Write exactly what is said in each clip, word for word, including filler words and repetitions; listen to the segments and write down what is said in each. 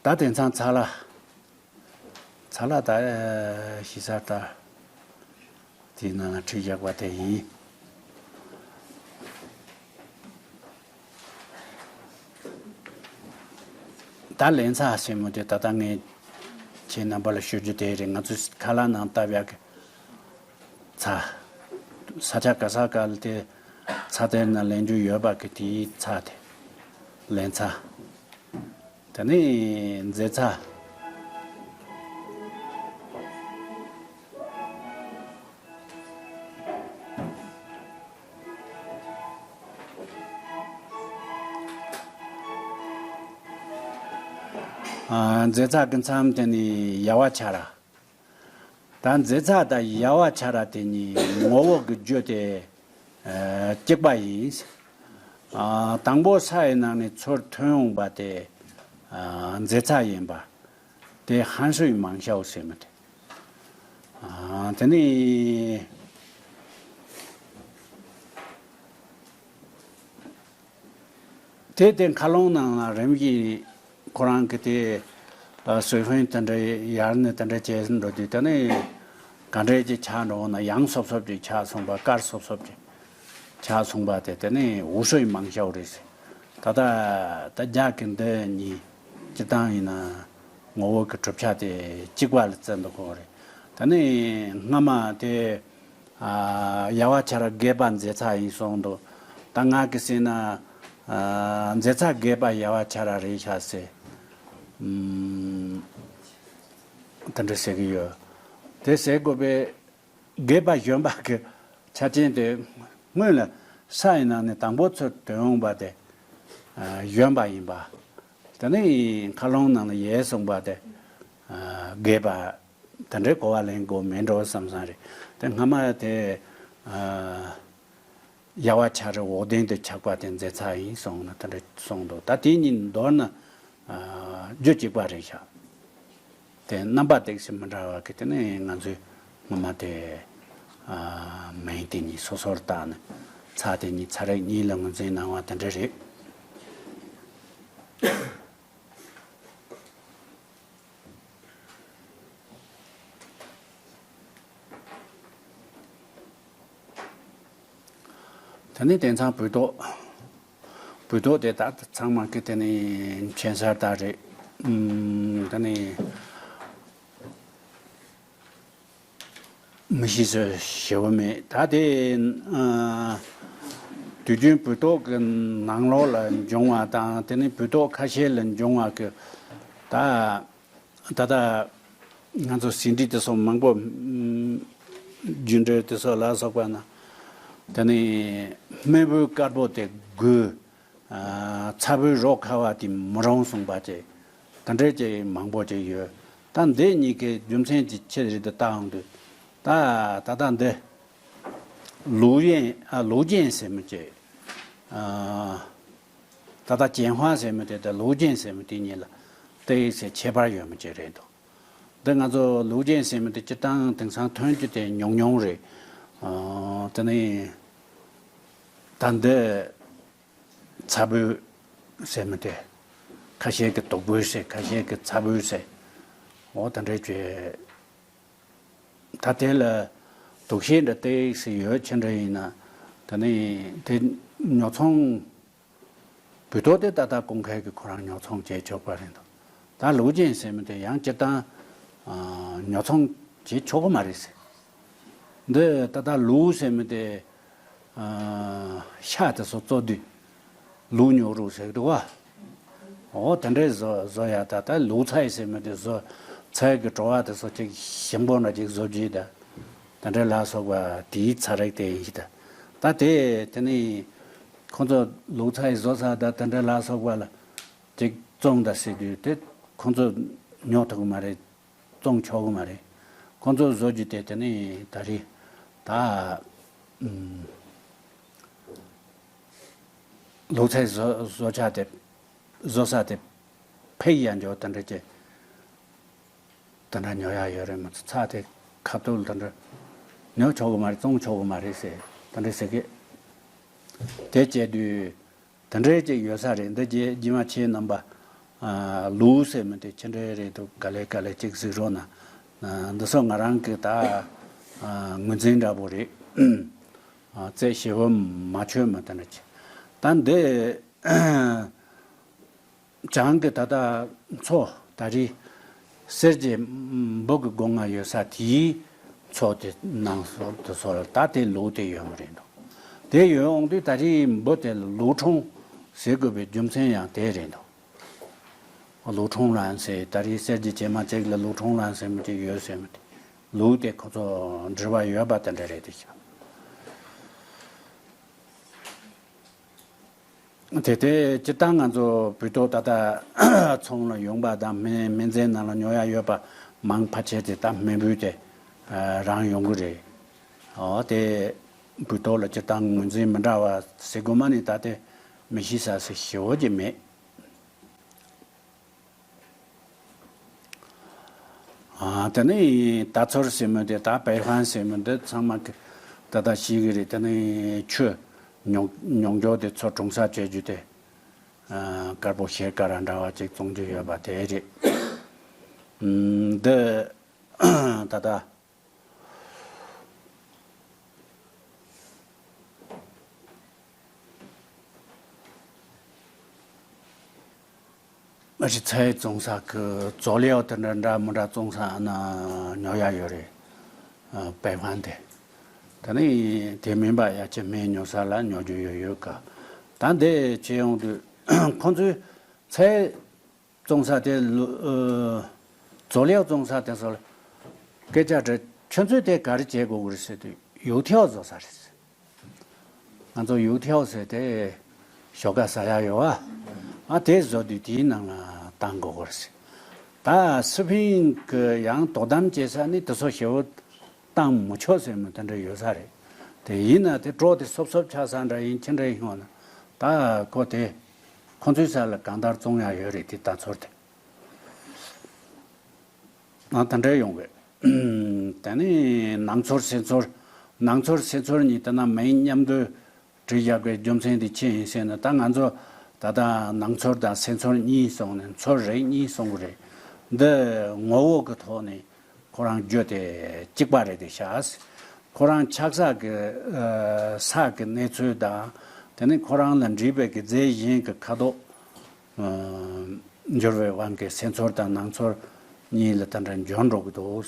ད་དེང་སང་ཚ་ལ། ཚ་ལ་ད་ཤི་ས་ད་དེའི་ནང་ལ་ཁྲིད་བཞག་པ་དེ་ཡིན། ད་ལན་ཚྭ་ཟེར་མོ་དེ་ད་ལྟ་ངས་ཁྱེད་རྣམ་པ་ལ་ཞུ་རྒྱུ་དེ་རེད། ང་ཚོས་ཁ་ལག་ནང་བཏབ་ཡག་གི་ཚྭ། ས་ཆ་ག་ས་ག་ལ་དེ་ཚྭ་དེ་ན་ལེན་རྒྱུ་ཡོད་པ་གི་དེའི་ཚྭ་དེ་ལན་ཚྭ། དེ་ནས་མཛེ་ཚྭ། ཨ། མཛེ་ཚྭ་གི་མཚམས་དེ་ནི་ཡ་བ་ཆ་ར། ད་མཛེ་ཚྭ་དང་ཡ་བ་ཆ་ར་དེ་གཉིས་ངོ་བོ་གི་རྒྱུ་དེ་ཨ་གཅིག་པ་ཡིན། ཨ། དང་པོ་ས་ཡི་ནང་ནས་ཚུར་ཐོན་འོང་པ་དེ་ཨ་མཛེ་ཚྭ་ཡིན་པ། དེ་ཧན་ཧྲུའི་མང་ཤའོ་ཟེར་མི་དེ། ཨ། དེ་ནི། དེ་དེ་མཁའ་རླུང་ནང་ལ་རིམ་གྱིས་ཁོ་རང་གི་དེ་ཨ་སོས་ཧྥིན་དེ་འདྲ་ཡར་ནས་དེ་འདྲ་བྱས་འགྲོ་དུས། དེ་ནས་ག་འདྲས་ཀྱི་ཆགས་འགྲོ་ན། ཡང་སོབ་སོབ་ཀྱི་ཆགས་སོང་པ། དཀར་སོབ་སོབ་ཀྱི་ཆགས་སོང་པ་དེ། དེ་ནས་ཝུ་ཧྲུའི་མང་ཤའོ་རེད་ཟེར། ད་ལྟ་ད་རྒྱ་གི་འདི་གཉིས་སྤྱིར་བཏང་ཡིན་ན་ངོ་བོ་གི་གྲུབ་ཆ་དེ་གཅིག་པ་ལ་བརྩི་འདུག་གོ་རེད། དེ་ནས་སྔ་མ་དེ། ཨ། ཡ་བ་ཆ་ར་སྒལ་པ་མཛེ་ཚྭ་ཡིན་གསུངས་འདུག། ད་ང་གི་སེམས་ན་ཨ་མཛེ་ཚྭ་སྒལ་པ་ཡ་བ་ཆ་ར་རེད་ཤག་ཟེར། ཨུམ། དེ་འདྲ་ཟེར་གི་ཡོད། དེ་ཟེར་དགོས་པའི་སྒལ་པ་གཞོན་པ་གི་ཆ་རྐྱེན་དེ། སྔོན་ལ་ས་ཡི་ནང་ནས་དང་པོ་ཚུར་ཐོན་འོང་པ་དེ་ཨ་གཞོན་པ་ཡིན་པ། དེ་ནས་མཁའ་རླུང་ནང་ལ་ཡལ་སོང་པ་དེ་ཨ་སྒལ་པ། དེ་འདྲའི་གོ་བ་ལེན་དགོས་མེད་འགྲོ་བསམ་བསམ་རེད། དེ་སྔ་མ་དེ་ཨ་ཡ་བ་ཆ་ར་འོག་གདན་དུ་ཆགས་པ་དེ་མཛེ་ཚྭ་ཡིན་གསུངས་ན། དེ་འདྲ་གསུངས་འདུག། ད་དེ་གཉིས་མདོར་ན་ཨ་རྒྱུ་གཅིག་པ་རེད་ཤག། དེ་རྣམ་པ་དེ་ཞིག་མི་འདྲ་བ་གི། དེ་ནས་ང་ཚོས་སྔོན་མ་དེ་ཨ་མིང་དེ་གཉིས་སོ་སོར་བཏགས་ནས། ཚྭ་དེ་གཉིས་ཚྭ་རིགས་གཉིས་ལ་ངོས་འཛིན་གནང་བ་དེ་འདྲ་རེད། དེ་ནས་དེང་སང་བོད་ཐོག། བོད་ཐོག་དེ་ད་ཚང་མ་གི་དེ་ནས་མཁྱེན་གསལ་ལྟར་རེད། ཨུམ། དེ་ནས་མི་ཤེས་ཟེར་ཞེ་པོ་མེད། ད་དེ་ཨ་དུས་རྒྱུན་བོད་ཐོག་གི་ནང་ལོགས་ལ་འབྱུང་བ་དང་། དེ་ནས་བོད་ཐོག་ཁ་ཤས་ལ་འབྱུང་བ་གི་ད། ད་ལྟ་ང་ཚོ་ཟིན་བྲིས་དེ་ཚོ་མང་པོ། ཨུམ། རྒྱུན་འགྲེལ་དེ་ཚོ་ལ་སོགས་པ་ན། དེ་ནས་སྨན་པོའི་དཀར་པོ་དེ་དགོས། ཨ། ཚ་པོའི་རོ་ཁ་བ་དེ་མི་རུང་གསུངས་པ་བཅས། དེ་འདྲའི་ཅིག་མང་པོ་ཅིག་ཡོད། ད་འདི་གཉིས་ཀའི་རྒྱུ་མཚན་གྱི་ཆེད་རེད་དུ་བལྟ་འོང་དུས། ད་ད་ལྟ་འདི་ལུའུ་ཡན། ཨ། ལུའུ་ཅན་ཟེར་མི་ཅིག། ཨ། ད་ལྟ་ཅན་ཧྭ་ཟེར་མི་དེ་དང་ལུའུ་ཅན་ཟེར་མི་དེ་གཉིས་ལ་ཏོག་ཙམ་ཁྱད་པར་ཡོད་མི་ཅིག་རེད་འདུག། འདི་ང་ཚོ་ལུའུ་ཅན་ཟེར་མི་དེ་སྤྱིར་བཏང་དེང་སང་ཐོན་རྒྱུ་དེ་ཉུང་ཉུང་རེད། ཨ། དེ་ནས་ད་འདི་ཚ་པོ་ཟེར་མི་དེ། ཁ་ཤས་ཀྱིས་དུག་པོ་ཟེར། ཁ་ཤས་ཀྱིས་ཚ་པོ་ཟེར། འོ་དེ་འདྲའི་ཅིག། ད་དེ་ལ་དོགས་གཞི་འདྲ་ཏོག་ཙམ་ཡོད་ཅི་འདྲ་ཡིན་ན། དེ་ནས་དེ་ཉོ་ཚོང་། བོད་ཐོག་དེ་ད་ལྟ་ཀུན་མཁྱེན་གྱིས་ཁོ་རང་ཉོ་ཚོང་བྱེད་ཆོག་པ་རེད་འདུག། ད་ལུའུ་ཅན་ཟེར་མི་དེ་ཡང་སྤྱིར་བཏང་ཨ་ཉོ་ཚོང་བྱེད་ཆོག་གི་མ་རེད་ཟེར། འདི་ད་ལྟ་ལུའུ་ཟེར་མི་དེ་ཨ་ཤ་དེ་ཚོ་བཙོ་དུས་ལུའུ་ཉོག་རུ་ཟེར་གི་འདུག་བ། འོ་དེ་འདྲའི་བཟོ་བཟོ་ཡ། ད་ད་ལུའུ་ཚའི་ཟེར་མི་དེ་བཟོ། ཚལ་གྱི་བྲོ་བ་དེ་ཚོ་ཅིག་ཞིམ་པོ་འདྲ་ཅིག་བཟོ་རྒྱུ་ད། དེ་འདྲ་ལ་སོགས་པ་དེའི་ཚ་རིགས་དེ་ཡིན་གྱི། ད་ད་དེ་དེ་ནས་ཁོང་ཚོ་ལུའུ་ཚའི་བཟོ་ས་ད་དེ་འདྲ་ལ་སོགས་པ་ལ་ཅིག་བཙོང་ད་ཟེར་དུས་དེ་ཁོང་ཚོ་ཉོ་ཐུབ་གི་མ་རེད། བཙོང་ཆོག་གི་མ་རེད། ཁོང་ཚོ་བཟོ་རྒྱུ་དེ་དེ་ནས་ད་རེས་ད་ཨུམ། ལུའུ་ཚའི་བཟོ་བཟོ་ཆ་དེ། བཟོ་ས་དེ་ཕེ་ཡ་འཇོག་དེ་འདྲ་ཅིག། དེ་འདྲ་ཉོ་ཡ་ཡོད་རེད་མ་གཏོགས། ཚྭ་དེ་ཁ་ཐུག་དེ་འདྲ་ཉོ་ཆོག་གི་མ་རེད། བཙོང་ཆོག་གི་མ་རེད་ཟེར། དེ་འདྲ་ཟེར་གི། དེ་བྱས་དུས་དེ་འདྲའི་ཅིག་ཡོད་ས་རེད། འདི་རྗེས་རྗེས་མ་ཁྱེད་རྣམ་པ་ ཨ་ལུགས་ཟེར་མི་དེ་ཅི་འདྲ་རེད་འདུག་ག་ལེ་ག་ལེ་ཅིག་གཟིགས་རོགས་གནང་། ཨ་འདི་ཚོ་ང་རང་གི་ད་ཨ་ངོས་འཛིན་འདྲ་པོ་རེད། ཨ་རྩད་ཞིབ་པོ་མ་ཆོད་མ་དེ་འདྲ་ཅིག་ད་འདི་བྱང་གི་ད་ལྟ་མཚོ་ད་རེས་གསེར་གྱི་འབུ་གི་སྒོ་ང་ཡོད་ས་དེའི་མཚོ་དེ་ནང་སོ་དེ་སོ་ལ་ད་དེ་ལུགས་དེ་ཡོད་མ་རེད་འདུག་དེ་ཡོད་འོང་དུས་ད་རེས་འབུ་དེ་ལ་ལུག་ཕྲུག་ཟེར་དགོས་པའི་རྒྱུ་མཚན་ཡང་དེ་རེད་འདུག་ལུག་ཕྲུག་ལན་ཟེར་ད་རེས་གསེར་གྱི་བྱེ་མ་གཅིག་ལ་ལུག་ཕྲུག་ལན་ཟེར་མི་དེ་ཡོད་ཟེར་མི་དེ་ལུགས་དེ་ཁོ་ཚོ་འབྲེལ་བ་ཡོད་པ་དེ་འདྲ་རེད་དེ་ཤག་དེ་དེ་སྤྱིར་བཏང་ང་ཚོ་བོད་ཐོག་ད་ལྟ་ཚོང་ལ་ཡོང་པ་དང་སྨན་སྨན་རྫས་ནང་ལ་ཉོ་ཡ་ཡོད་པ་མང་ཕལ་ཆེར་དེ་ད་སྨན་སྤུས་དེ་རང་ཡོང་གི་རེད། འོ་དེ་བོད་ཐོག་ལ་སྤྱིར་བཏང་ངོས་འཛིན་མི་འདྲ་བ་ཟེར་དགོས་མ་ནི་ད་དེ་མི་ཤེས་ས་ཟེར་ཞེ་བོ་ཅིག་མེད། ཨ་དེ་ནས་ད་ཚོར་ཟེར་མི་དེ་ད་པའེ་ཧྥན་ཟེར་མི་འདི་ཚང་མ་གི་ད་ལྟ་ཤེས་གི་རེད། དེ་ནས་ཆུ་ཉུང་ཉུང་འཇོག་དེ་ཚོ་གྲོང་གསེབ་བྱེད་རྒྱུ་དེ་ཨ་དཀར་པོ་ཤེལ་དཀར་ར་འདྲ་བ་ཅིག་བཙོང་རྒྱུ་ཡོད་པ་དེ་རེད། ཨམ་འདི་ད་ལྟ། རི་ཚའི་བཙོང་ས་གི་ཙོ་ལེའོ་དེ་འདྲ་འདྲ་མི་འདྲ་བཙོང་ས་ཨ་ན་ཉོ་ཡ་ཡོད་རེད། ཨ་པའེ་ཧྥན་དེ། ད་ནི་དེ་མིན་པ་ཡ་ཅི་སྨན་ཉོ་ས་ལ་ཉོ་རྒྱུ་ཡོད་ཡོད་ག་ད་འདི་བྱེད་ཡོང་དུས་ཁོང་ཚོས་ཚའི་བཙོང་ས་དེ་ལུ་ཨ་ཙོ་ལེའོ་བཙོང་ས་དེ་ཚོ་ལ་སྐད་ཆ་དྲིས། ཁྱོད་ཚོས་དེ་ག་རེ་བྱེད་དགོས་ཀྱི་རེད་ཟེར་དུས་ཡུག་ཐེའུ་བཟོ་ས་རེད། ང་ཚོ་ཡུག་ཐེའུ་ཟེར་དེ་ཞོགས་ཀ་ཟ་ཡ་ཡོད་བ། ཨ་དེ་བཟོ་དུས་དེའི་ནང་ལ་བཏང་དགོས་ཀྱི་རེད་ཟེར། ད་སི་པིན་གི་ཡང་དོ་དམ་བྱེད་ས་ནི་དེ་ཚོ་ཞེ་བོ་བཏང་མི་ཆོག་ཟེར་མི་དེ་འདྲ་ཡོད་ས་རེད། དེ་ཡིན་ན་དེ་གྲོགས་དེ་སོབ་སོབ་ཆགས་ས་འདྲ་ཡིན་ཅི་འདྲ་ཡིན་ཡོང་ན་ད་ཁོ་དེ་ཁོ་ཚོའི་ས་ལ་གང་ལྟར་བཙོང་ཡ་ཡོད་རེད། དེ་ད་ཚོར་དེ་ང་ད་འདྲ་ཡོང་བས། དེ་ནས་ནང་ཚོར་སེམས་ཚོར། ནང་ཚོར་སེམས་ཚོར་གཉིས་དེ་ན་མིང་མཉམ་དུ་བྲིས་བཞག་པའི་རྒྱུ་མཚན་དེ་ཅི་ཡིན་ཟེར་ན། ད་ང་ཚོ་ད་ལྟ་ནང་ཚོར་དང་སེམས་ཚོར་གཉིས་སོང་ནས་ཚོར་རེད་གཉིས་སོང་གི་རེད། འདི་ངོ་བོ་གི་ཐོག་ནས་ཁོ་རང་རྒྱུ་དེ་གཅིག་པ་རེད་དེ་ཤག་ཁོ་རང་ཆགས་ས་གི་ཨ་ས་གི་གནས་ཚུལ་དང་དེ་ནས་ཁོ་རང་ལ་འདྲིས་པའི་གི་རྫས་གཞན་གྱི་ཁ་དོག་ཨ་འགྱུར་བའི་དབང་གིས་སེམས་ཚོར་དང་ནང་ཚོར་གཉིས་ལ་དེ་འདྲ་འབྱོར་འགྲོ་གི་འདུག་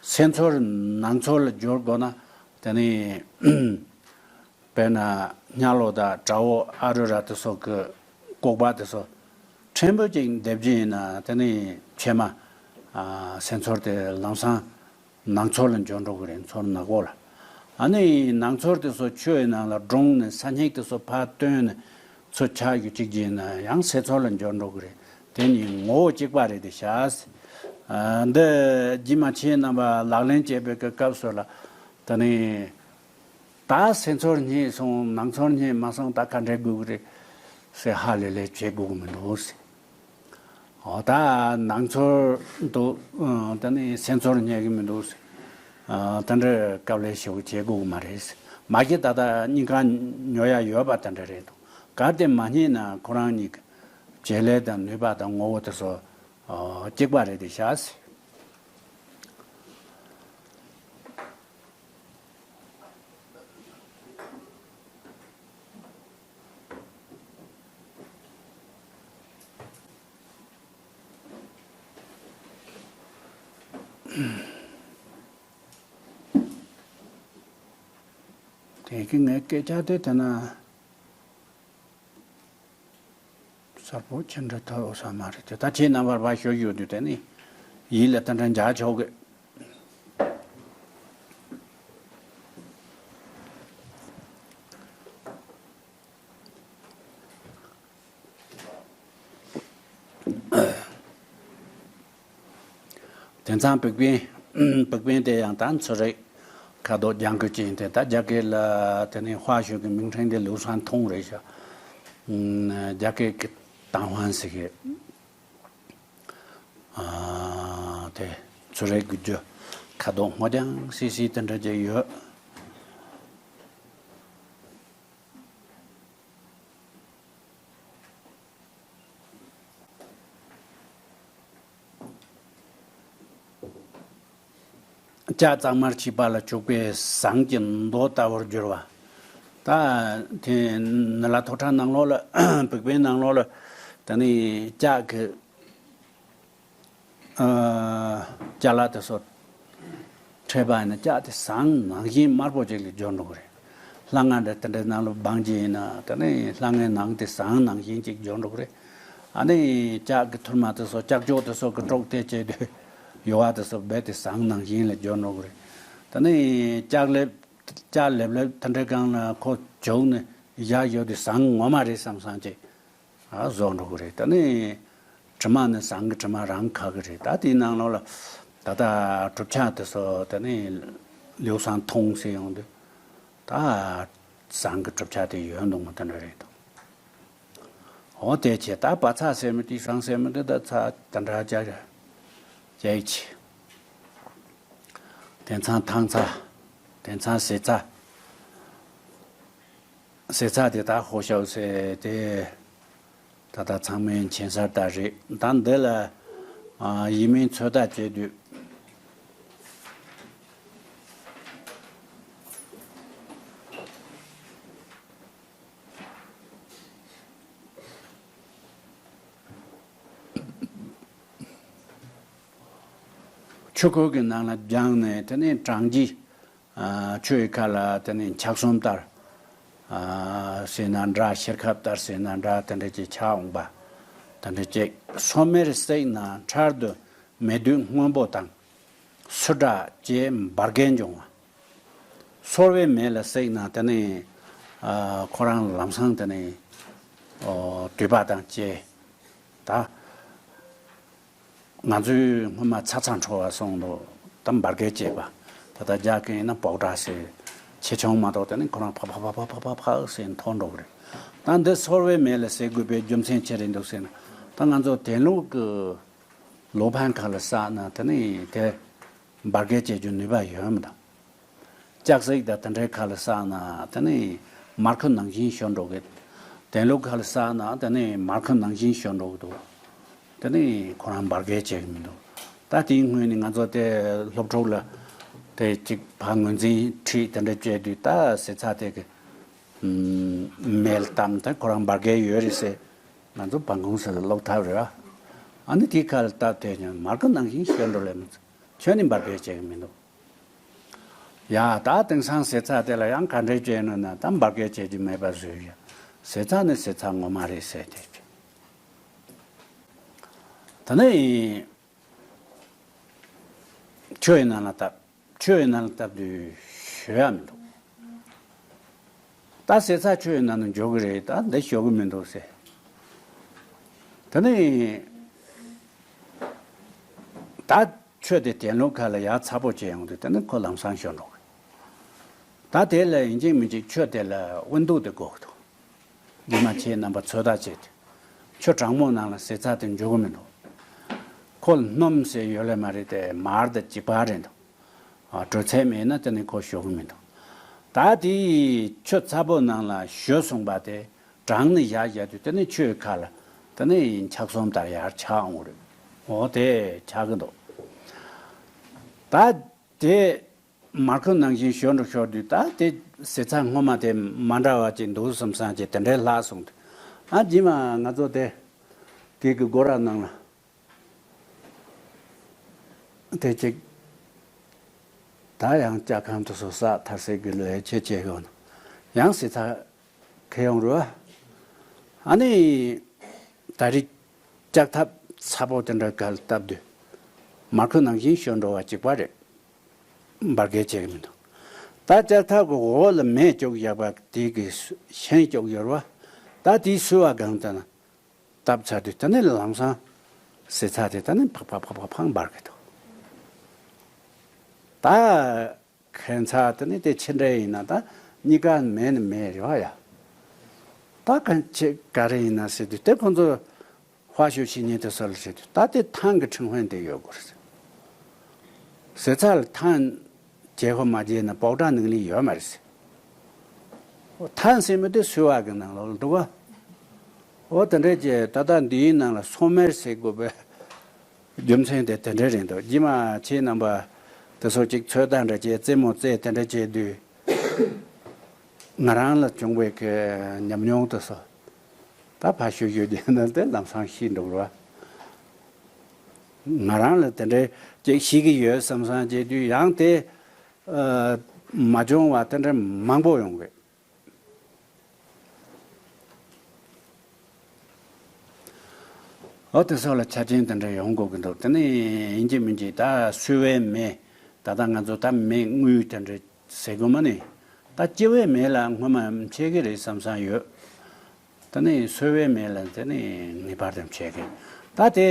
སེམས་ཚོར་ནང་ཚོར་ལ་འབྱོར་དགོས་ན་དེ་ནས་དཔེར་ན་ཉ་ལོ་དང་དགྲ་བོ་ཨ་རུ་ར་དེ་ཚོ་གི་ལྐོག་པ་དེ་ཚོ་ཕྲན་བུ་ཅིག་འདེབས་རྒྱུ་ཡིན་ན་དེ་ནས་ཕྱེ་མ་ཨ་སེམས་ཚོར་དེ་ལམ་སང་ནང་ཚོར་ལ་འབྱོར་འགྲོ་གི་རེད། ཚོར་ནག་པོ་ལ། ཨ་ནི་ནང་ཚོར་དེ་ཚོ་ཆུ་ཡི་ནང་ལ་སྒྲོངས་ནས་ས་སྙིགས་དེ་ཚོ་ཕར་བཏོན་ནས་ཚུར་ཆགས་རྒྱུ་གཅིག་བྱས་ན་ཡང་སེམས་ཚོར་ལ་འབྱོར་འགྲོ་གི་རེད། དེ་གཉིས་ངོ་བོ་གཅིག་པ་རེད་དེ་ཤག་ཨ་འདི་རྗེས་མ་ཁྱེད་རྣམ་པ་ལག་ལེན་བྱེད་པའི་སྐབས་སུ་ལ་ད་ནི་ད་སེམས་ཚོར་རྙེད་སོང་ནང་ཚོར་རྙེད་མ་སོང་ད་ག་འདྲ་དགོས་ཀྱི་རེད་ཟེར་ཧ་ལས་ལས་བྱེད་དགོས་ཀྱི་མི་འདུག་ཟེར། འོ་ད་ནང་ཚོར་འདུག་ཨ་ད་ནི་སེམས་ཚོར་རྙེད་ཀྱི་མི་འདུག་ཨ་ད་འདྲ་དཀའ་ལས་ཞེ་པོ་བྱེད་དགོས་ཀྱི་མ་རེད། མ་གཞི་ད་ལྟ་སྙིང་ཁ་ཉོ་ཡ་ཡོད་པ་ད་འདྲ་རེད་འདུག་གལ་ཏེ་མ་རྙེད་ན་ཁོ་རང་གཉིས་ཀྱི་བྱེད་ལས་དང་ནུས་པ་དང་ངོ་བོ་དེ་ཚོ་ཨ་གཅིག་པ་རེད་དེ་ཤག་དེ་གི་ངའི་སྐད་ཆ་དེ་དེ་ན་གསལ་པོ་ཅི་འདྲ་ཐོས་ས་མ་རེད་དེ། ད་ཁྱེད་རྣམ་པར་ཕར་ཞུ་ཞུ་དུས་དེ་ནི་ཡིད་ལ་དེ་འདྲ་འཇགས་ཆོག་གི། དེང་སང་བིག་བེང་བིག་བེང་དེ་ཡང་ད་ཚོ་རེ་ཁ་དོག་ལྗང་ཁུ་ཅན་དེ་ད་རྒྱ་སྐད་ལ་དེ་ནི་花学གི་名称དེ་流川枫རེད་ཤག་རྒྱ་སྐད་ཀྱི་蛋黄ཟེར་གི། ཨ་དེ་ཚོ་རེ་གི་རྒྱུ་ཁ་དོག་སྔོ་ལྗང་སིལ་སིལ་དེ་འདྲ་ཅིག་ཡོད། ལྕགས་གཙང་མར་བྱས་པ་ལ་བྱུགས་པའི་ཟངས་ཀྱི་མདོག་ལྟ་བུར་གྱུར་པ། ད་དེ་ནི་ལ་ཐོག་ཁྲ་ནང་ལོགས་ལ་བིག་པའི་ནང་ལོགས་ལ་ད་ནི་ལྕགས་ཀྱི་ཨ་ཅ་ལག་དེ་ཚོ་འཕྲད་པ་ཡིན་ན་ལྕགས་དེ་ཟངས་ནང་བཞིན་དམར་པོ་ཅིག་ལ་འགྱུར་འགྲོ་གི་རེད། སླ་ང་འདྲ་དེ་འདྲའི་ནང་ལ་སྦང་རྒྱུ་ཡིན་ན་དེ་ནི་སླ་ངའི་ནང་དེ་ཟངས་ནང་བཞིན་ཅིག་འགྱུར་འགྲོ་གི་རེད། ཨ་ནི་ལྕགས་ཀྱི་ཐུར་མ་དེ་ཚོ་ལྕགས་སྒྲོག་དེ་ཚོ་གི་སྒྲོག་དེ་བྱས་དུས་ཡོ་བ་དེ་ཚོ་རྦད་དེ་ཟངས་ནང་བཞིན་ལ་འགྱུར་འགྲོ་གི་རེད། དེ་ནི་ལྕགས་ལེབ་ལྕགས་ལེབ་ལེབ་དེ་འདྲའི་སྒང་ལ་ཁོ་བྱུགས་ནས་བཞག་ཡོད་དུས་ཟངས་ངོ་མ་རེད་བསམ་བསམ་ཅིག་ཨ་བཟོ་འགྲོ་གི་རེད། ད་ནི་དྲི་མ་ནི་ཟངས་ཀྱི་དྲི་མ་རང་ཁ་གི་རེད། ད་དེའི་ནང་ལོགས་ལ་ད་ལྟ་གྲུབ་ཆ་དེ་ཚོ་ད་ནི་ལེའུ་སང་མཐོང་ཟེར་ཡོང་དུས་ད་ཟངས་ཀྱི་གྲུབ་ཆ་དེ་ཡོད་འདུག་མོ་དེ་འདྲ་རེད་དོ། འོ་དེ་བྱས་ད་བ་ཚྭ་ཟེར་མི་དེ་ཟངས་ཟེར་མི་དེ་ད་ཚྭ་ད་འདྲ་བྱས་བྱས་ཡིག་ཆེ། དེང་སང་ཐང་ཚྭ། དེང་སང་ཟེ་ཚྭ། ཟེ་ཚྭ་དེ་ད་ཧོ་ཤའུ་ཟེར་དེ། ད་ལྟ་ཚང་མའི་མཁྱེན་གསལ་ལྟར་རེད། ད་འདི་ལ་ཨ་ཡིག་མིང་ཚོད་ལྟ་བྱེད་དུས། ཆུ་ཁོལ་གྱི་ནང་ལ་སྦྱངས་ནས་དེ་ནས་གྲང་རྒྱུ། ཨ་ཆུ་ཡི་ཁ་ལ་དེ་ནས་འཁྱགས་ཟོམ་ལྟར། ཨ་ཟེར་ན་འདྲ། ཤེལ་ཁབ་ལྟར་ཟེར་ན་འདྲ། དེ་འདྲ་ཅིག་ཆགས་འོང་པ། དེ་འདྲ་ཅིག་སོ་མེར་བསྲེགས་ན་འཕྲལ་དུ་མེ་དུད་སྔོན་པོ་དང་། སུ་དྲག་ཅེས་འབར་གས་འབྱུང་བ། སོལ་བའི་མེ་ལ་བསྲེགས་ན་དེ་ནི་ཨ་ཁོ་རང་ལམ་སང་དེ་ནི་ཨོ་དུད་པ་དང་བཅས་ད། ང་ཚོའི་སྔོན་མ་ཚ་ཚ་འཕྲོ་བ་སོང་དུ་ད་འབར་གས་བྱེད་པ། ད་ལྟ་རྒྱ་སྐད་ཡིན་ན་པའོ་ཏྲ་ཟེར། ཆེ་ཆུང་མ་གཏོགས་དེ་ནི་ཁོ་རང་ཕག་ཕག་ཕག་ཕག་ཕག་ཕག་ཕག་ཟེར་མཐོ་འགྲོ་གི་རེད། ད་འདི་སོལ་བའི་མེ་ལ་བསྲེག་དགོས་པའི་རྒྱུ་མཚན་ཅི་རེད་འདུག་ཟེར་ན། ད་ང་ཚོ་དན་ལུག་གི་ལོ་ཕན་ཁ་ལ་བསགས་ན་དེ་ནི་དེ་འབར་གས་བྱེད་རྒྱུ་ནུས་པ་ཡོད་མི་འདུག་ལྕགས་བསྲེགས་དང་དེ་འདྲའི་ཁ་ལ་བསགས་ན་དེ་ནི་མར་ཁུ་ནང་བཞིན་ཤོར་འགྲོ་གི། དན་ལུག་ཁ་ལ་བསགས་ན་དེ་ནི་མར་ཁུ་ནང་བཞིན་ཤོར་འགྲོ་གི་འདུག་དེ་ནི་ཁོ་རང་འབར་གས་བྱེད་གི་མི་འདུག་ད་དེའི་སྔོན་ནས་ང་ཚོ་དེ་སློབ་ཕྲུག་ལ་དེ་གཅིག་ཕར་ངོས་འཛིན་ཁྲིད་དེ་འདྲ་བྱས་དུས་ད་ཟེ་ཚྭ་དེ་གི་མེ་ལ་བཏབ་ན་ད་ཁོ་རང་འབར་གས་ཡོད་རེད་ཟེར། ང་ཚོ་བང་ཁུང་ཟེར་ལ་སློབ་ཐབས་རེད་བ། ཨ་ནི་དེའི་ཁ་ལ་བཏབ་དེ་ཀྱང་མར་ཁུ་ནང་བཞིན་ཤོར་འགྲོ་ལེ་མི་ཚོ་ཁྱོན་ནས་འབར་གས་བྱེད་གི་མི་འདུག་ཡ་ད་དེང་སང་ཟེ་ཚྭ་དེ་ལ་ཡང་ག་འདྲས་བྱས་ནོ་ན་ད་འབར་གས་བྱེད་རྒྱུ་མེད་པ་བཟོས་ཡ། ཟེ་ཚྭ་ནི་ཟེ་ཚྭ་ངོ་མ་རེད་ཟེར་དེ། ད་ནི་ཆུ་ཡི་ནང་ལ་བཏབ། ཆུ་ཡི་ནང་ལ་བཏབ་དུས་ཞུ་ཡ་མི་འདུག་ད་ཟེ་ཚྭ་ཆུ་ཡི་ནང་ལ་འཇོག་གི་རེད། ད་འདི་ཞོག་གི་མི་འདུག་ཟེར། ད་ནི། ད་ཆུ་དེ་དན་ལུག་ཁ་ལ་ཡར་ཚ་པོ་བྱས་ཡོང་དུས་དེ་ནི་ཁོ་ལམ་སང་ཤོར་འགྲོ་གི། ད་དེ་ལ་ཡིན་གཅིག་མིན་གཅིག་ཆུ་དེ་ལ་དབུགས་འདུག་དེ་དགོས་ཀྱི་འདུག་རྗེས་མ་ཁྱེད་རྣམ་པ་ཚོད་ལྟ་བྱེད་དུས་ཆུ་གྲང་མོ་ནང་ལ་ཟེ་ཚྭ་དེ་འཇུག་གི་མི་འདུག་ཁོ་ལ་སྣུམ་ཟེར་ཡོད་ལེ་མ་རེད་དེ་མར་དང་གཅིག་པ་རེད་འདུག་ཨ་དྲོད་ཚད་མེད་ན་དེ་ནི་ཁོ་ཞོག་གི་མི་འདུག་ད་དེ་ཆུ་ཚ་པོ་ནང་ལ་ཞུ་སོང་པ་དེ། གྲང་ནས་ཡར་བཞག་དུས་དེ་ནས་ཆུའི་ཁ་ལ་དེ་ནས་འཁྱགས་ཟོམ་ལྟར་ཡར་ཆགས་འོང་རེད། འོ་དེ་ཆགས་ཀྱི་འདུག་ད་དེ་མར་ཁུ་ནང་བཞིན་ཞོར་འགྲོ་ཞོར་དུས་ད་དེ་ཟེ་ཚྭ་སྔོན་མ་དེ་མ་འདྲ་བ་ཅིག་འདུག་བསམ་བསམ་བྱས་དེ་འདྲའི་ལྷག་སོང་དུས། ཨ་རྗེས་མ་ང་ཚོ་དེ་དེ་གི་སྒོ་ར་ནང་ལ་དེ་ཅིག་ད་ཡང་ལྕགས་ཁང་དུ་སོ་ས་ཐར་སའི་གི་ལོས་ཆེ་ཆེ་ཡོང་ཡང་ཟེ་ཚྭ། ཁེ་ཡོང་རུ། ཨ་ནི། ད་རེས་ལྕགས་ཐབ་ཚ་པོ་དེ་འདྲ་ག་ལ་བཏབ་དུས། མར་ཁུ་ནང་བཞིན་ཞོན་འགྲོ་བ་གཅིག་པ་རེད། འབར་གས་བྱེད་ཀྱི་མི་འདུག་ད་ལྕགས་ཐབ་ཀྱི་འོག་ལ་མེ་བཅུག་བཞག་པ་དེ་གི་ཤིང་བཅུག་ཡོད་རུ། ད་དེའི་སུལ་བ་སྒང་དེ་ན་བཏབ་ཚར་དུས་དེ་ནས་ལམ་སང་ཟེ་ཚྭ་དེ་དེ་ནས་ཕག་ཕག་ཕག་ཕག་ཕག་འབར་གི་འདུག་ད། ཁན་ཚ་དེ་ནི་དེ་ཕྱི་འབྲེལ་ཡིན་ན་ད་གཉིས་ཀ་མེད་ནི་མེད་རེད་བ་ཡ། ད་གན་ཆེ་ག་རེ་ཡིན་ན་ཟེར་དུས་དེ་ཁོང་ཚོ་ཧྭ་ཤོད་ཤིང་ཉེ་དེ་སོ་ལ་ཟེར་དུས་ད་དེ་ཐང་གི་ཁྲིམས་དཔོན་དེ་ཡོད་དགོས་རེད་ཟེར། ཟེ་ཚྭ་ལ་ཐང་བརྗེ་ཧོ་མ་བརྗེ་ན་པའོ་ཏྲ་ནང་ལི་ཡོད་མ་རེད་ཟེར། ཐང་ཟེར་མི་དེ་སུལ་བ་གི་ནང་ལོགས་ལ་འདུག་བ། འོ་དེ་འདྲས་ཀྱི་ད་ལྟ་འདིའི་ནང་ལ་སོ་མེར་ཟེར་དགོས་པའི་རྒྱུ་མཚན་དེ་དེ་འདྲས་རེད་འདུག་རྗེས་མ་ཁྱེད་རྣམ་པ་ དེ་ཚོ་གཅིག་ཚོད་ལྟ་འདྲ་བྱས་རྩེད་མོ་རྩེད་དེ་འདྲ་བྱས་དུས། ང་རང་ལ་བྱུང་བའི་གི་ཉམས་མྱོང་དེ་ཚོ་ད་ཕར་ཞུ་ཞུ་རྒྱུ་ན་དེ་ལམ་སང་ཤི་འགྲོ་གི་རེད་བ། ང་རང་ལ་དེ་འདྲའི་ཅིག་ཤེས་ཀྱི་ཡོད་བསམ་བསམ་བྱེད་དུས་ཡང་དེ་ཨ་མ་བྱུང་བ་དེ་འདྲ་མང་པོ་ཡོང་གི། ཨོ་དེ་སོགས་ལ་ཆ་རྐྱེན་དེ་འདྲ་ཡོང་དགོས་ཀྱི་འདུག་དེ་ནས་ཡིན་གཅིག་མིན་གཅིག་ད་གསོལ་བའི་མེ། ད་ལྟ་ང་ཚོ་ད་མེ་དངུལ་དེ་འདྲ་ཟེར་དགོས་མ་ནི། ད་སྐྱེ་བའི་མེ་ལ་སྔོན་མ་མཆེད་ཀྱི་རེད་བསམ་བསམ་ཡོད། དེ་ནས་གསོལ་བའི་མེ་ལ་དེ་ནས་ངེས་པར་དུ་མཆེད་ཀྱི། ད་དེ་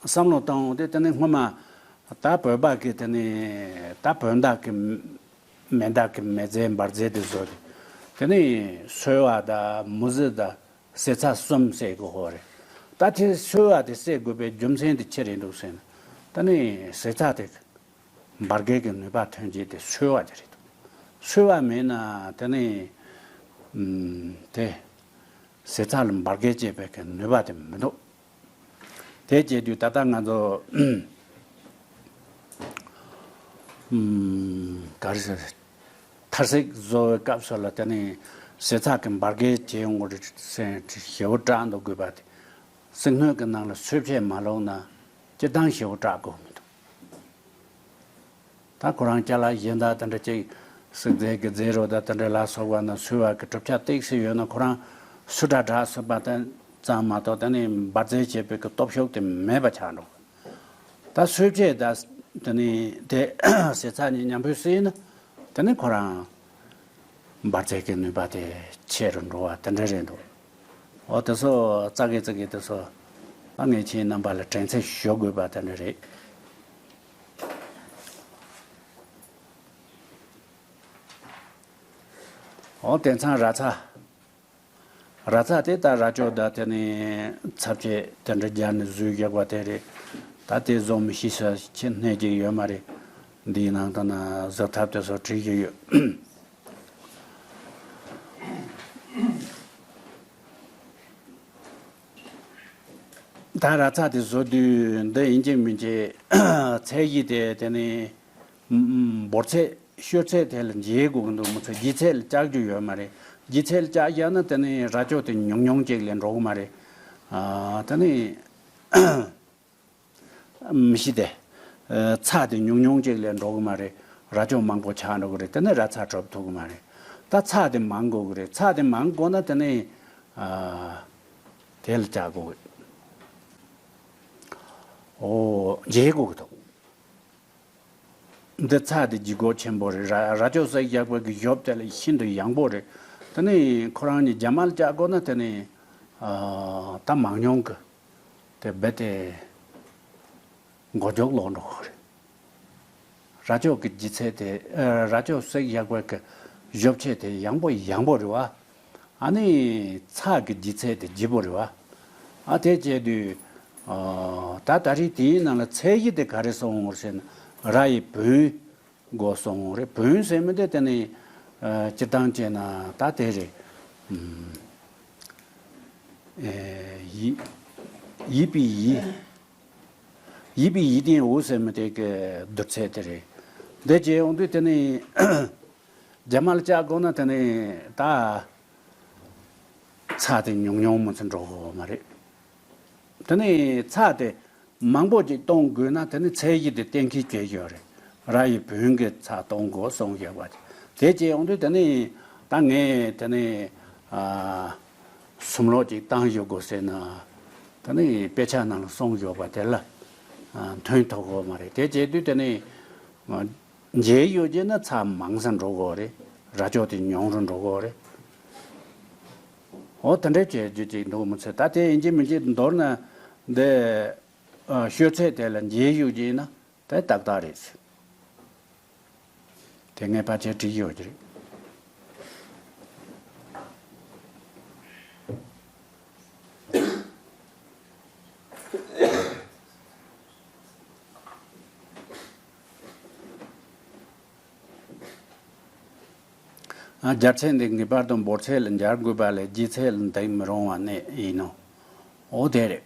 བསམ་བློ་བཏང་འོང་དུས་དེ་ནས་སྔོན་མ་ད་བོད་པ་གི་དེ་ནས་ད་བོད་ཟླ་གི་མེ་ཟླ་གི་མེ་ཟླའི་འབར་རྫས་དེ་བཟོ་དེ། དེ་ནས་སོལ་བ་དང་མུ་ཟི་དང་ཟེ་ཚྭ་གསུམ་བསྲེས་དགོས་ཧོ་རེད། ད་དེ་སོལ་བ་དེ་བསྲེས་དགོས་པའི་རྒྱུ་མཚན་དེ་ཅི་རེད་འདུག་ཟེར་ན། ད་ནི་ཟེ་ཚྭ་དེ་འབར་གས་ཀྱི་ནུས་པ་ཐོན་རྗེས་དེ་སོལ་བ་དེ་རེད་འདུག་སོལ་བ་མེད་ན་དེ་ནི་ཨམ་དེ་ཟེ་ཚྭ་ལ་འབར་གས་བྱེད་པའི་གི་ནུས་པ་དེ་མི་འདུག་དེ་བྱེད་དུས་ད་ལྟ་ང་ཚོ་ཨམ་ག་རེ་ཟེར། ཐར་སིག་བཟོ་བའི་སྐབས་སུ་ལ་དེ་ནི་ཟེ་ཚྭ་གི་འབར་གས་བྱེད་ཡོང་གི་རེད་ཟེར་ཞེ་པོ་སྐྲག་འདུག་དགོས་པ་དེ། སིལ་སྣོད་ཀྱི་ནང་ལ་སོལ་ཆས་མ་བླུགས་ན་སྤྱིར་བཏང་ཞེ་པོ་སྐྲག་དགོས་མི་འདུག་ད་ཁོ་རང་ཅ་ལག་གཞན་དག་དེ་འདྲ་ཅིག་སིག་རྫས་ཀྱི་རྫས་རོ་དང་དེ་འདྲ་ལ་སོགས་པ་ན་སོལ་བ་གི་གྲུབ་ཆ་ཏོག་ཙམ་ཡོད་ན་ཁོ་རང་སུ་དྲག་དྲག་སོན་པ་དེ་ཙམ་མ་གཏོགས་དེ་ནི་འབར་རྫས་བྱེད་པའི་གི་སྟོབས་ཤུགས་དེ་མེད་པ་ཆགས་འགྲོ། ད་སོལ་ཆས་དང་དེ་ནི་དེ་ཟེ་ཚྭ་གཉིས་མཉམ་པོ་བསྲེས་ན་དེ་ནི་ཁོ་རང་འབར་རྫས་ཀྱི་ནུས་པ་དེ་ཆེ་རུ་འགྲོ་བ་དེ་འདྲ་རེད་འདུག་འོ་དེ་ཚོ་ཙག་གེ་ཙག་གེ་དེ་ཚོ་ད་ངས་ཁྱེད་རྣམ་པ་ལ་དྲན་ཚད་ཞུ་དགོས་པ་དེ་འདྲ་རེད། འོ་དེང་སང་ར་ཚྭ། ར་ཚྭ་དེ་ད་ར་ཅོ་ད་དེ་ནི་ཚབ་བྱེད་དེ་འདྲ་རྒྱག་ནས་བཟོས་བཞག་པ་དེ་རེད། ད་དེ་བཟོ་མི་ཤེས་ས་ཁྱེད་སྣེ་གཅིག་ཡོད་མ་རེད། འདིའི་ནང་དུ་ན་བཟོ་ཐབས་དེ་ཚོ་བྲིས་ཀྱི་ཡོད། ད་ར་ཚྭ་དེ་བཟོ་དུས་འདི་ཡིན་གཅིག་མིན་གཅིག་ཚད་གཞི་དེ་དེ་ནི་འབོར་ཚད་བཤོལ་ཚད་དེ་ལ་འཇལ་དགོས་ཀྱི་འདུག་མི་ཚེ་ལྗིད་ཚད་ལ་བཅག་རྒྱུ་ཡོད་མ་རེད། ལྗིད་ཚད་ལ་བཅག་བཞག་ན་དེ་ནི་ར་ཅོ་དེ་ཉུང་ཉུང་ཅིག་ལས་འགྲོ་གི་མ་རེད། ཨ་དེ་ནི་མི་ཤི་དེ། ཨ་ཚྭ་དེ་ཉུང་ཉུང་ཅིག་ལས་འགྲོ་གི་མ་རེད། ར་ཅོ་མང་པོ་ཆགས་འགྲོ་གི་རེད། དེ་ནས་ར་ཚྭ་གྲུབ་ཐུབ་གི་མ་རེད། ད་ཚྭ་དེ་མང་དགོས་གི་རེད། ཚྭ་དེ་མང་དགོས་ན་དེ་ནས་ཨ་དེ་ལ་བཅག་དགོས་གི། ཨོ་འཇལ་དགོས་གི་འདུག་འདི་ཚྭ་དེ་ལྗིད་ཁོག་ཆེན་པོ་རེད། ར་ར་ཅོ་བསྲེགས་བཞག་པའི་གི་ཞོབ་དེ་ལ་ཤིན་ཏུ་ཡང་པོ་རེད། དེ་ནས་ཁོ་རང་གཉིས་རྒྱ་མ་ལ་བཅག་དགོས་ན་དེ་ནས་ཨ་ད་མང་ཉུང་གི་དེ་རྦད་དེ་མགོ་མཇུག་ལོག་འགྲོ་གི་རེད། ར་ཅོ་གི་ལྗིད་ཚད་དེ་ཨ་ར་ཅོ་བསྲེགས་བཞག་པའི་གི་ཞོབ་ཆས་དེ་ཡང་པོ་ཡང་པོ་རེད་བ། ཨ་ནི་ཚྭ་གི་ལྗིད་ཚད་དེ་ལྗིད་པོ་རེད་བ། ཨ་དེ་བྱས་དུས་ཨ་ད་ད་རེས་དེའི་ནང་ལ་ཚད་གཞི་དེ་ག་རེ་སོང་ངོར་ཟེར་ན་ར་ཡི་བོན་དགོས་སོང་རེད། བོན་ཟེར་མི་དེ་དེ་ནི་ཨ་སྤྱིར་བཏང་བྱས་ན་ད་དེ་རེད། ཨ་ཡི་ཡི་པི་ཡི། ཡི་པི་ཡི་ཏིང་འུ་ཟེར་མི་དེ་གི་བསྡུར་ཚད་དེ་རེད། འདི་བྱས་ཡོང་དུས་དེ་ནི་རྒྱ་མ་ལ་བཅག་དགོས་ན་དེ་ནི་ད་ཚྭ་དེ་ཉུང་ཉུང་མ་ཚད་འགྲོ་གི་ཡོད་མ་རེད། དེ་ནི་ཚྭ་དེ་མང་པོ་ཅིག་གཏོང་དགོས་ན་དེ་ནི་ཚད་གཞི་དེ་གཏན་འཁེལ་བྱས་ཡོད་རེད། ར་ཡི་བོན་གྱི་ཚྭ་གཏོང་དགོས་གསུངས་ཡོད་པ་དེ་བྱས་ཡོང་དུས་དེ་ནི་ད་ངས་དེ་ནི་ཨ་སུམ་ལོག་ཅིག་བཏང་ཞུ་དགོས་ཟེར་ན་དེ་ནི་དཔེ་ཆ་ནང་ལ་གསུངས་ཡོད་པ་དེ་ལ་ཨ་མཐུན་ཐུབ་ཀྱི་ཡོད་མ་རེད། དེ་བྱས་དུས་དེ་ནི་འཇལ་ཡོད་ཅེ་ན་ཚྭ་མང་ས་འགྲོ་གི་ཡོད་རེད། ར་ཅོ་དེ་ཉུང་རུ་འགྲོ་གི་ཡོད་རེད། འོ་དེ་འདྲ་བྱས་རྒྱུ་ཅིག་འདུག་མི་ཚེ་ད་དེ་ཡིན་གཅིག་མིན་གཅིག་མདོར་ན་འདི་ཨ་ཤོད་ཚད་དེ་ལ་འཇལ་ཡོད་ཅེ་ན། དེ་ཏག་ཏག་རེད། དེ་ངས་ཕལ་ཆེར་བྲིས་ཡོད་ཀྱི་རེད། ཨ་རྒྱལ་ཚད་འདི་ངེས་པར་དུ་འབོར་ཚད་ལ་འབྱར་དགོས་པ་ལས་ལྗིད་ཚད་ལ་འདེགས་མི་རུང་བ་ནི་ཡིན་ནོ། འོ་དེ་རེད།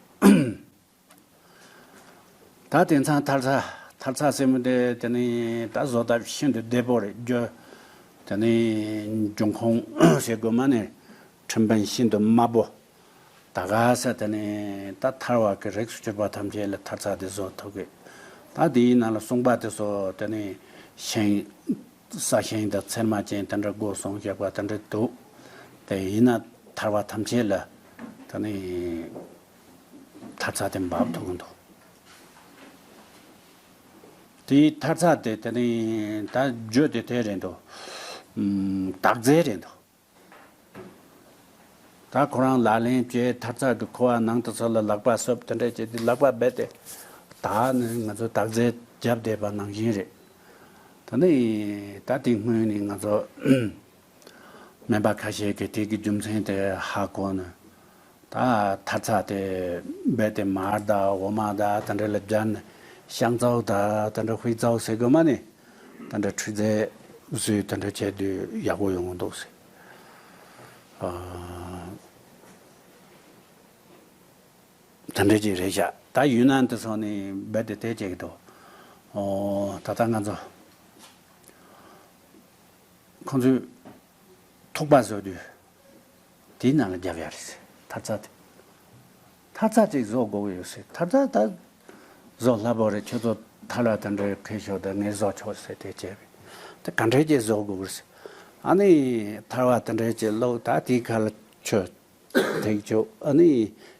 ད་དེང་སང་ཐར་ས་ ཐར་ཚ་ཟེར་མི་དེ་དེ་ནི་ད་བཟོ་ལྟ་ཤིན་ཏུ་བདེ་པོ་རེད། རྒྱུ་དེ་ནི་འབྱུང་ཁུངས་ཟེར་དགོས་མ་ནི་ཁྲིམས་དཔོན་ཤིན་ཏུ་དམའ་པོ། ད་ག་ས་དེ་ནི་ད་ཐར་བ་གི་རིགས་སུ་གྱུར་པ་ཐམས་ཅད་ལ་ཐར་ཚ་དེ་བཟོ་ཐུབ་གི། ད་དེའི་ནང་ལ་གསུངས་པ་དེ་ཚོ་དེ་ནི་ཤིང་། ས་ཞིང་དང་ཚེར་མ་ཅན་དེ་འདྲ་དགོས་གསུངས་བཞག་པ་དེ་འདྲ་འདུག། དེ་ཡིན་ན་ཐར་བ་ཐམས་ཅད་ལ་དེ་ནི་ཐར་ཚ་དེ་འབབ་ཐུབ་ཀྱི་འདུག། དེའི་ཐར་ཚ་དེ་དེ་ནི་ད་བརྗོད་དེ་དེ་རེད་འདུག། ཨམ། དག་རྫས་རེད་འདུག། ད་ཁོ་རང་ལག་ལེན་བྱས། ཐར་ཚ་གི་ཁུ་བ་ནང་དུ་ཚུར་ལ་ལག་པ་སོབ་དེ་འདྲ་བྱས་ཏེ་ལག་པ་རྦད་དེ་དག་ནི་ང་ཚོ་དག་རྫས་བརྒྱབ་བསྡད་པ་ནང་བཞིན་རེད། ད་ནི་ད་དེ་སྔོན་ནས་ང་ཚོ་སྨན་པ་ཁ་ཤས་ཀྱིས་དེ་གི་རྒྱུ་མཚན་དེ་ཧ་གོ་ནས། ད་ཐར་ཚ་དེ་རྦད་དེ་མར་དང་འོ་མ་དང་དེ་འདྲ་ལ་སྦྱར་ནས། ཤང་ཙའོ་དང་དེ་འདྲ་ཧུའེ་ཙའོ་ཟེར་དགོས་མ་ནི། དེ་འདྲ་འཕྲུལ་རྫས་བཟོས་དེ་འདྲ་བྱས་དུས་ཡག་པོ་ཡོང་གི་འདུག་ཟེར། ཨ། དེ་འདྲ་ཅིག་རེད་ཤག། ད་ཡུན་ནན་དེ་ཚོ་ནི་རྦད་དེ་དེ་བྱེད་ཀྱི་འདུག། ཨོ། ད་ལྟ་ང་ཚོ་ཁོང་ཚོས་ཐུག་པ་བཟོ་དུས་དེའི་ནང་ལ་རྒྱབ་ཡ་རེད་ཟེར། ཐར་ཚ་དེ། ཐར་ཚ་ཅིག་བཟོ་དགོས་ཀྱི་ཡོད་ཟེར། ཐར་ཚ་ད་བཟོ་སླ་པོ་རེད། ཁྱོད་ཚོ་ཐར་བ་དེ་འདྲའི་ཁེ་ཤོག་དང་ངས་བཟོ་ཆོག་ཟེར། དེ་བྱས་པས་དེ་ག་འདྲས་ཅིག་བཟོ་དགོས་ཀྱི་རེད་ཟེར། ཨ་ནི་ཐར་བ་དེ་འདྲས་ཅིག་བླུགས། ད་དེའི་ཁ་ལ་ཆུ་ཐིགས་བྱུག། ཨ་ནི་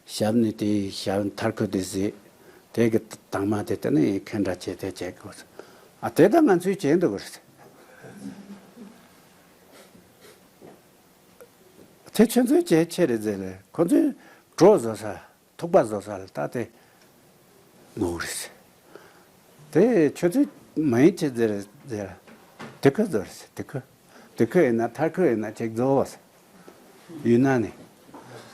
ཞབས་ནི་དེའི་ཞབས་ཐར་ཁུ་དེ་བཟེད། དེ་གི་དྭངས་མ་དེ་དེ་ནི་ཁེན་འདྲ་བྱས་དེ་བྱེད་དགོས། ཨ། དེ་ད་ང་ཚོས་བྱེད་འདུག་གི་རེད། དེ་ཁྱོད་ཚོས་བྱེད་ཆེ་རེད་ཟེར་ལེ། ཁོ་ཚོས་གྲོ་བཟོ་ས། ཐུག་པ་བཟོ་ས་ལ་ད་དེ་ངོ་རེད། དེ་ཁྱོད་ཚོས་མ་ཡིན་ཆེ་ཟེར་ཟེར། དེ་ཁོ་བཟོ་རེད། དེ་ཁོ། དེ་ཁོ་ཡིན་ན་ཐར་ཁོ་ཡིན་ན་ཅིག་བཟོ་བ། ཡུན་ནན་ནས།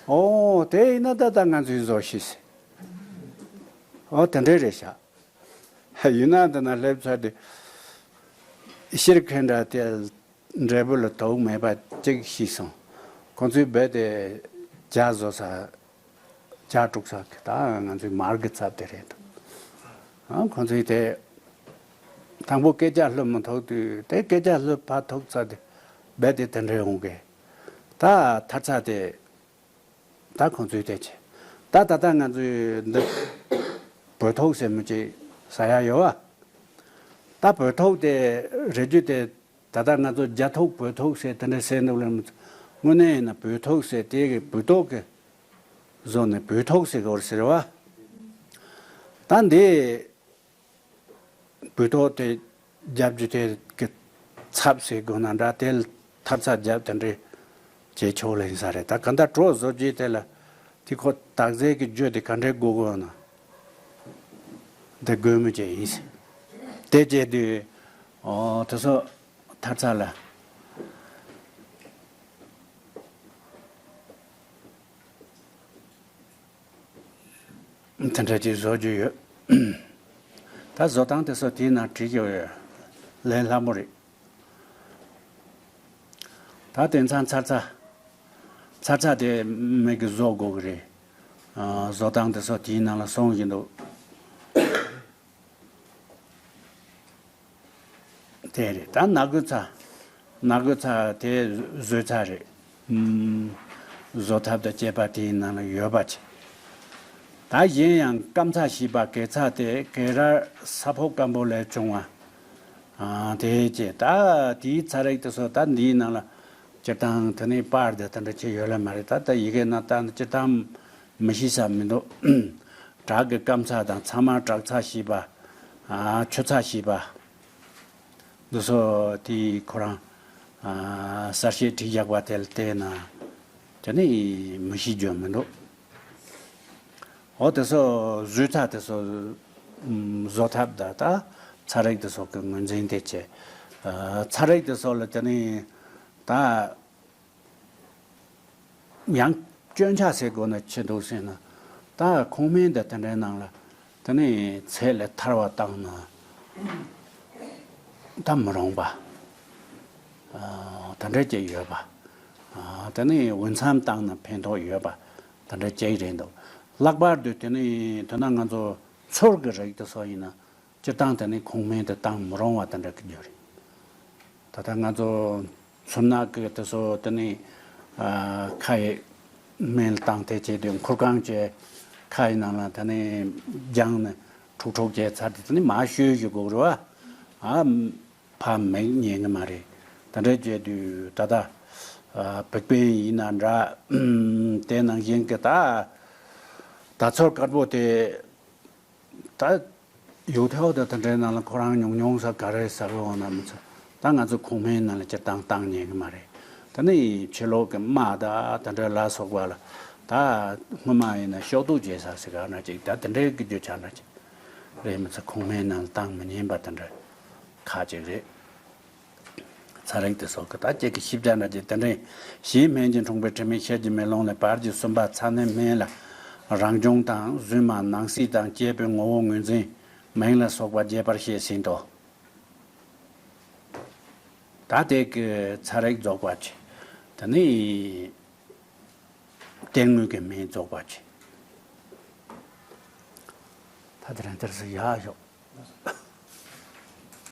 ཨོ། དེ་ཡིན་ན་ད་ད་ང་ཚོས་བཟོ་ཤེས་ཟེར། ཨོ། དེ་འདྲ་རེད་ཤག། ཡུན་ནན་དེ་ན་སླེབས་ཚར་དུས་ཤེར་ཁེན་འདྲ་དེ། འབྲས་བུ་ལ་དོགས་མེད་པ་གཅིག་ཤེས་སོང་། ཁོང་ཚོའི་རྦད་དེ་ཇ་བཟོ་ས། ཇ་དཀྲུག་ས་གི་ད་ང་ཚོའི་མར་གི་ཚབ་དེ་རེད་འདུག། ཨ། ཁོང་ཚོའི་དེ་དང་པོ་སྐད་ཆ་ལྷོད་མི་ཐུབ་དུས། དེ་སྐད་ཆ་ལྷོད་ཕར་ཐུག་ཚར་དུས་རྦད་དེ་དེ་འདྲ་ཡོང་གི། ད་ཐར་ཚ་དེ། ད་ཁོང་ཚོའི་དེ་བྱས། ད་ད་ལྟ་ང་ཚོའི་འདི་བོད་ཐུག་ཟེར་མི་ཅིག་ཟ་ཡ་ཡོད་བ། ད་བོད་ཐུག་དེ་རེད་རྒྱུ་དེ། ད་ལྟ་ང་ཚོ་རྒྱ་ཐུག་བོད་ཐུག་ཟེར་དེ་འདྲ་ཟེར་འདུག་ལ། དངོས་གནས་ཡིན་ན་བོད་ཐུག་ཟེར། དེ་གི་བོད་ཐུག་གི་བཟོ་ནས་བོད་ཐུག་ཟེར་གི་ཡོད་ཟེར་བ། ད་འདི་བོད་ཐུག་དེ་རྒྱབ་རྒྱུ་དེ་གི་ཚབ་ཟེར་དགོས་ན་འདྲ། དེ་ལ་ཐར་ཚ་རྒྱབ་དེ་འདྲ་བྱེད་ཆོག་ལ་ཡིན་ས་རེད། ད་ག་འདྲ་གྲོ་བཟོ་རྒྱུ་དེ་ལ་དེ་ཁོ་དག་རྫས་ཀྱི་རྒྱུ་དེ་ག་འདྲ་དགོས་དགོས་ན། འདི་དགོས་མི་བྱེད་ཡིན་ཟེར། དེ་བྱས་དུས། ཨོ། དེ་ཚོ་ཐར་ཚ་ལ་དེ་འདྲ་ཅིག་བཟོ་རྒྱུ་ཡོད། ད་བཟོ་སྟངས་དེ་ཚོ་དེའི་ནང་བྲིས་ཀྱི་ཡོད། ལས་སླ་མོ་རེད། ད་དེང་སང་ཚར་ཚ། ཚར་ཚ་དེ་མི་གི་བཟོ་དགོས་ཀྱི་རེད། ཨ། བཟོ་སྟངས་དེ་ཚོ་དེའི་ནང་ལ་གསུངས་བཞིན་འདུག། དེ་རེད། ད་ནག་གོས་ཚ། ནག་གོས་ཚ་དེ་བཟོས་ཚར་རེད། ཨུམ། བཟོ་ཐབས་དང་བཅས་པ་དེའི་ནང་ལ་ཡོད་པ་བྱས། ད་གཞན་ཡང་སྐམ་ཚ་ཞེས་པ་གད་ཚ་དེ། གད་ར་ས་ཕོ་སྐམ་པོ་ལས་བྱུང་བ། ཨ། དེ་བྱས། ད་དེའི་ཚ་རིགས་དེ་ཚོ་ད་འདིའི་ནང་ལ་སྤྱིར་བཏང་དེ་ནས་པར་དེ་དེ་འདྲ་ཅིག་ཡོད་ལེ་མ་རེད། ད་ལྟ་ཡི་གེ་ནང་ལྟ་ན་སྤྱིར་བཏང་མི་ཤེས་ས་མི་འདུག། བྲག་གི་སྐམ་ཚ་དང་ཚ་མ་བྲག་ཚ་ཞེས་པ། ཨ། ཆུ་ཚ་ཞེས་པ། འདི་ཚོ་དེ་ཁོ་རང་། ཨ། གསལ་བཤད་བྲིས་བཞག་པ་དེ་ལ་བལྟས་ན་དེ་ནི་མི་ཤེས་རྒྱུ་མི་འདུག། འོ། དེ་ཚོ་བཟོས་ཚར། དེ་ཚོ་ཨུམ། བཟོ་ཐབས་དང་ད་ཚ་རིགས་དེ་ཚོ་གི་ངོས་འཛིན་དེ་བྱས། ཨ། ཚ་རིགས་དེ་ཚོ་ལ་དེ་ནི་ད། ཡང་སྐྱོན་ཆ་ཟེར་དགོས་ན་ཅི་འདུག་ཟེར་ན། ད་ཁུངས་སྨན་དང་དེ་འདྲའི་ནང་ལ་དེ་ནི་ཚད་ལས་ཐར་བ་བཏང་ན་ད་མི་རུང་བ། ཨ། དེ་འདྲ་ཅིག་ཡོད་པ། ཨ། དེ་ནི་འོས་འཚམ་བཏང་ན་ཕན་ཐོགས་ཡོད་པ་དེ་འདྲ་ཅིག་རེད་འདུག། ལྷག་པར་དུ་དེ་ནི་དོན་ན་ང་ཚོ་ཚུར་གི་རིགས་དེ་ཚོ་ཡིན་ན། སྤྱིར་བཏང་དེ་ནི་ཁུངས་སྨན་དེ་བཏང་མི་རུང་བ་དེ་འདྲ་གི་རྒྱུ་རེད། ད་ལྟ་ང་ཚོ་མཚོ་ནག་གི་དེ་ཚོ་དེ་ནི་ཨ་ཁ་ཡི་སྨན་བཏང་དེ་བྱས་དུས་འཁུར་ཁང་བཅས་ཁ་ཡི་ནང་ལ་དེ་ནི་སྦྱངས་ནས་འཁྲུག་འཁྲུག་བྱས་ཚར་དུས་དེ་ནི་མར་བཤོས་ཞུ་དགོས་རེད་བ། ཨ་ཕ་མེད་ཉན་གི་མ་རེད། དེ་འདྲ་བྱས་དུས་ད་ལྟ་ཨ་བིག་པན་ཡིན་ན་འདྲ། དེ་ནང་བཞིན་གི་ད་ད་ཚོར་དཀར་པོ་དེ། ད་ཡུལ་ཐེའོ་དང་དེ་འདྲའི་ནང་ལ་ཁོ་རང་ཉུང་ཉུང་ས་ག་རེ་ཟ་གི་འོང་ན་མི་ཚོ། ད་ང་ཚོ་ཁུངས་སྨན་ནང་ལ་སྤྱིར་བཏང་བཏང་ཉན་གི་མ་རེད། ད་ནི་ཕྱི་ལོགས་ཀྱི་རྨ་ད་དེ་འདྲ་ལ་སོགས་པ་ལ་ད་སྔོན་མ་ཡིན་ན་ཤོག་དུག་བྱེད་ས་ཟེར་ག་ན་ཅིག་ད་དེ་འདྲའི་གི་རྒྱུ་ཆ་ན་ཅིག་རེད། མི་ཚོ་ཁུངས་སྨན་ནང་ལ་བཏང་མི་ཉན་པ་དེ་འདྲ་ཁག་ཅིག་རེད། ཚ་རེག་དེ་སོགས་ཀྱི་ད་ཅིག་གི་ཞིབ་ཆ་འདྲ་ཅིག་དེ་འདྲའི་གཞན་སྨན་གྱིས་འཁྲུངས་པའི་དྲི་མེད་ཤེལ་གྱི་མེ་ལོང་ལས། བར་གྱི་སུམ་པ་ཚ་ནད་སྨན་ལ་རང་བྱུང་དང་། རྫུན་མ་ནང་གསེས་དང་བཅས་པའི་ངོ་བོ་ངོས་འཛིན་མིང་ལ་སོགས་པ་རྒྱས་པར་བཤད་ཟིན་ཏོ། ད་དེ་གི་ཚ་རེག་རྫོགས་པ་ཆེ། དེ་ནི་ལྟད་ངོས་ཀྱི་སྨན་རྫོགས་པ་ཆེ། ད་དེ་རིང་དེར་སུ་ཡག་ཤོག